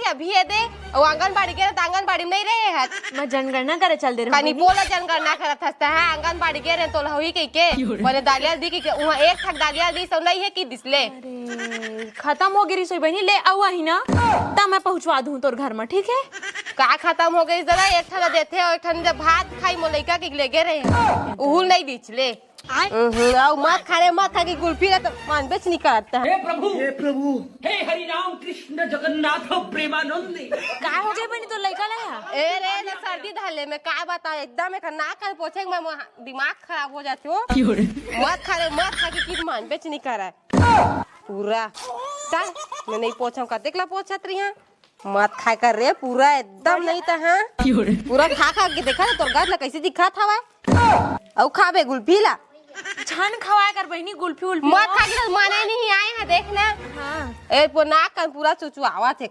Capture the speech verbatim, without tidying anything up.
अभी ये दे, अउ आंगनबाड़ी गे रहे त आंगनबाड़ी में नहीं रहे हस। मैं जनगणना करे चल दे रहूं कानी बहिनी। बोला जनगणना करत हस त, हाँ, आंगनबाड़ी गे रहे तोला होही कहिके, मने दालिया दी कहिके, उहाँ एक ठक दालिया दी सौ नहीं है कि दिस ले। अरे, खतम हो गे रहिस होही बहिनी, ले अउ आही ना, त मैं पहुंचवा दूं तोर घर में, ठीक है? का खतम हो गे रहिस दादा, एक ठन देथे, अउ एक ठन जब भात खाही मोर लइका के ले गे रहे, उहू नहीं दिस ले। उहूं, अउ मत खा रे, मत खा के गुल्फी ला त मानबेच नहीं करत हे। हे प्रभु, हे प्रभु। हे हरि राम कृष्ण जगन्नाथ प्रेमानंद। का हो गे बहिनी तोर लइका ला? ए रे, ना सर्दी धर ले, मैं का बताओं, एकदम एक नाक कान पोछे में मोर दिमाग खराब हो जाथे हो। मत खा रे, मत खा के कित मानबेच नहीं करय। पूरा, चल, मैं नहीं पोछंव, कतेक ला पोछत रहिहंव। मत खाय कर रे, पूरा एकदम नहीं त, हाँ। पूरा खा खा के देखा ना, तोर गत ला कैसे दिखत हवय। अउ खाबे गुल्फी ला। झन खवाय कर बहिनी गुल्फी उल्फी मत हो। खा के तो माने नहीं आए हैं, देख ना। हाँ। ए, पो नाक कान पूरा चुचुआवत हे।